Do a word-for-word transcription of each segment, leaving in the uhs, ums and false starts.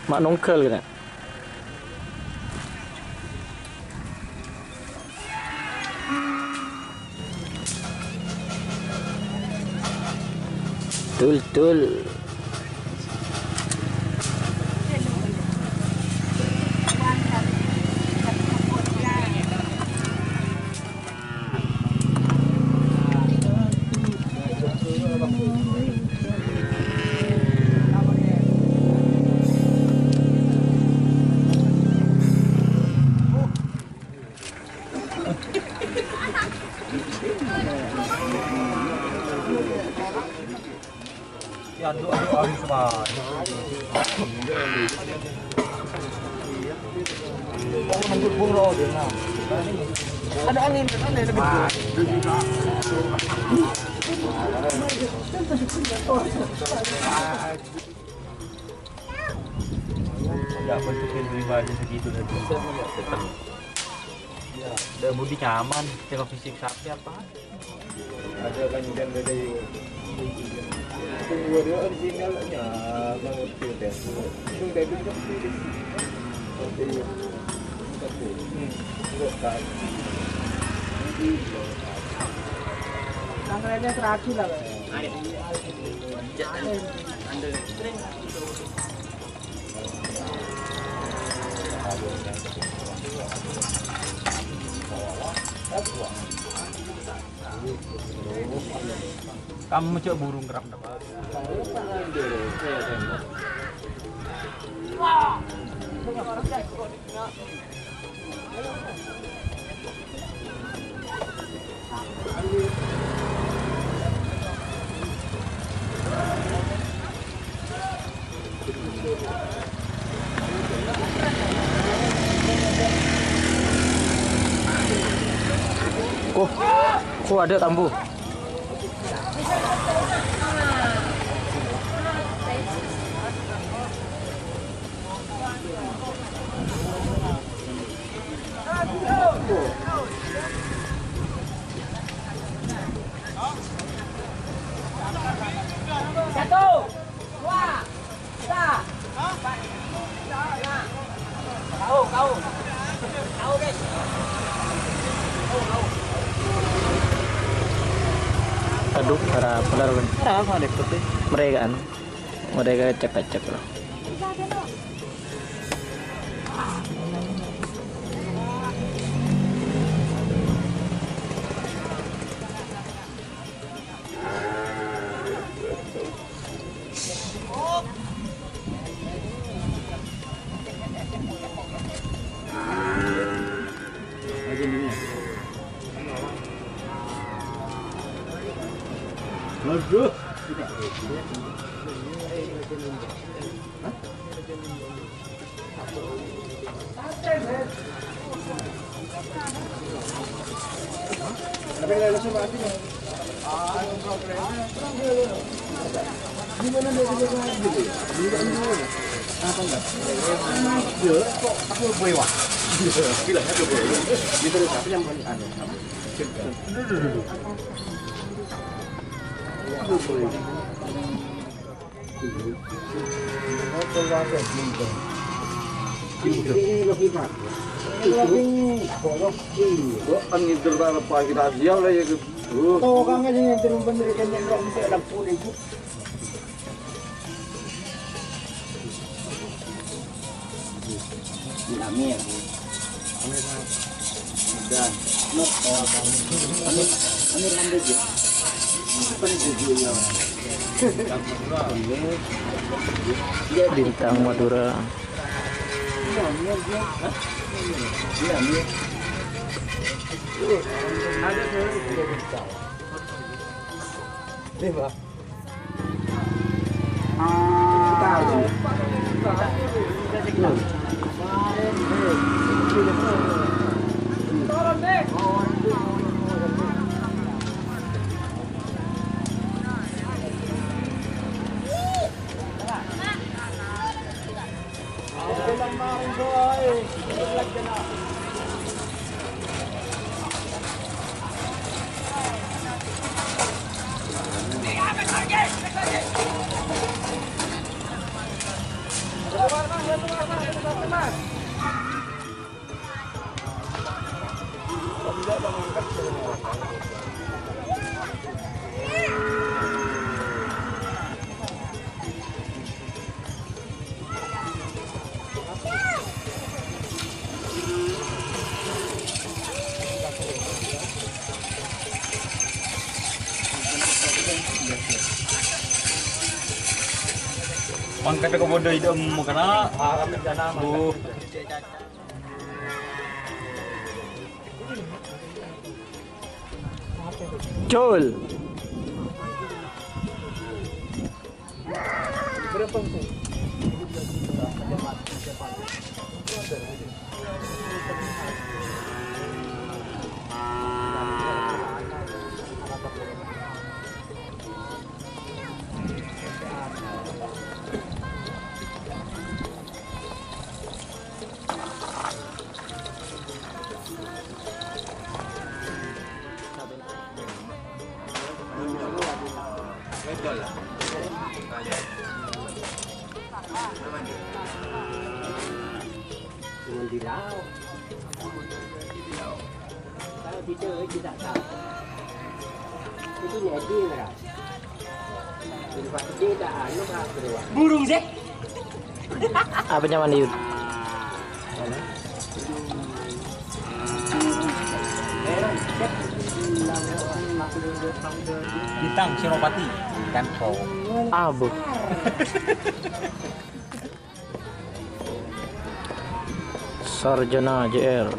Ma' nongghâl kènè'. Dul, dul. Ya, bentuknya lebih banyak segitu dan bisa. Ya, udah budi nyaman, tengok fisik sapi apa? Ada kan, kan ada yang itu dua-dua originalnya, mengerti deh. Itu dari seperti itu. Seperti itu. Seperti itu. Hmm. Bukan. Tangannya terakhir lah, Bang. Kamu cok burung kerap dapat. Ko, ko ada tambu. Aduh, para pelar, kan? Mereka, anu, mereka cek-cek, loh. Aduh. Kan ngider ta' lepas kita siap lah ya, gitu. Tukang aja ngider bener kan yang roh bisa lampu deh, Bu. Amir. Udah. Amir, Amir ambil dia. Apa nih dia, ya? Bintang Madura. Iya, Amir, dia. Iya, Amir. Ada tuh. Nih, Pak. Mangkada ka bodho idem kana. Bu. Cul. Burung sih. Apa nyaman, Yud? Bintang Senopati. Tempo. Abu. Sarjana J R.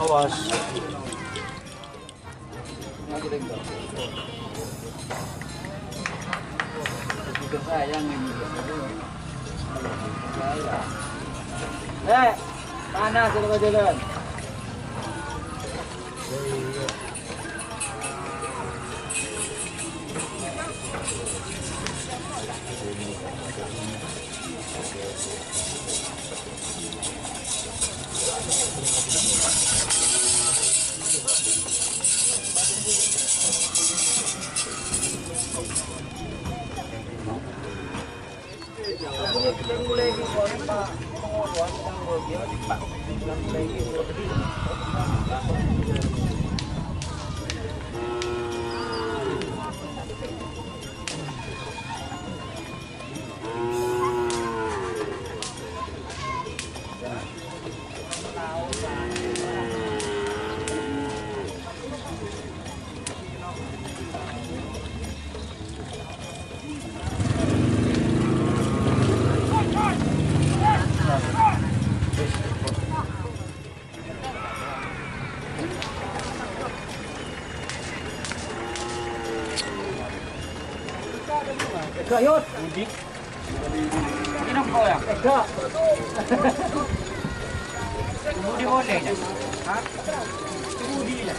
Awas. Eh, panas kalau jalan. Enggak, Yud. Ini kok ya? Enggak. Budi boleh ya? Hah? Budi ya?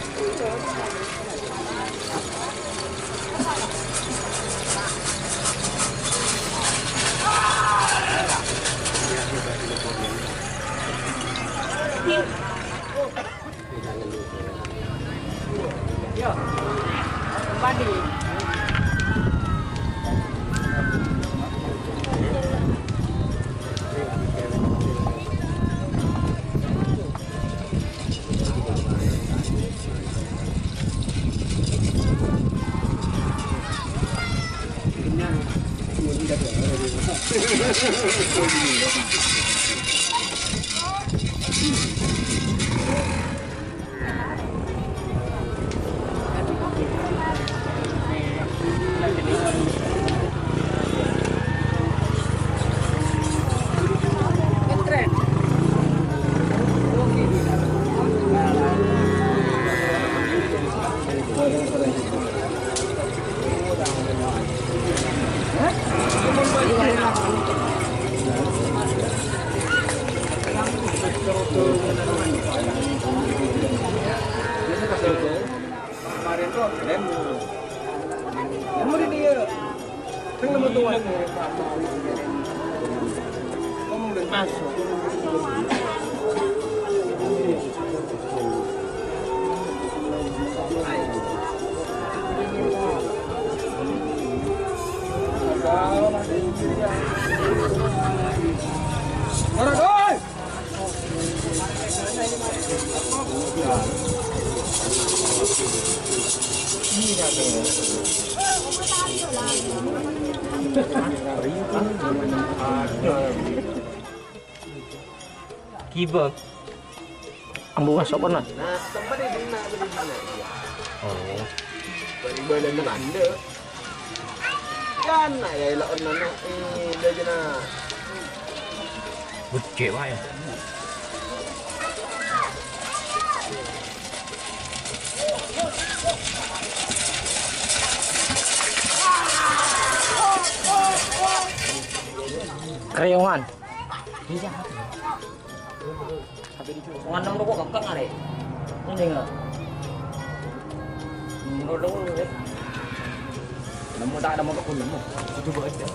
Ghibâ. Ambu masok kono. Nah, tempat di sini, nah, di sini, iya. Oh. Balik-balik ke Nanda. Kan, nah, ya, elok, nah, nah, eh, udah aja, nah. Becek, Pak, ya. Kreyongan. Nganang lo kok kengkeng are. Mending ah. Menurut lo, eh. Nemu tak nemu kok nemu. Coba aja.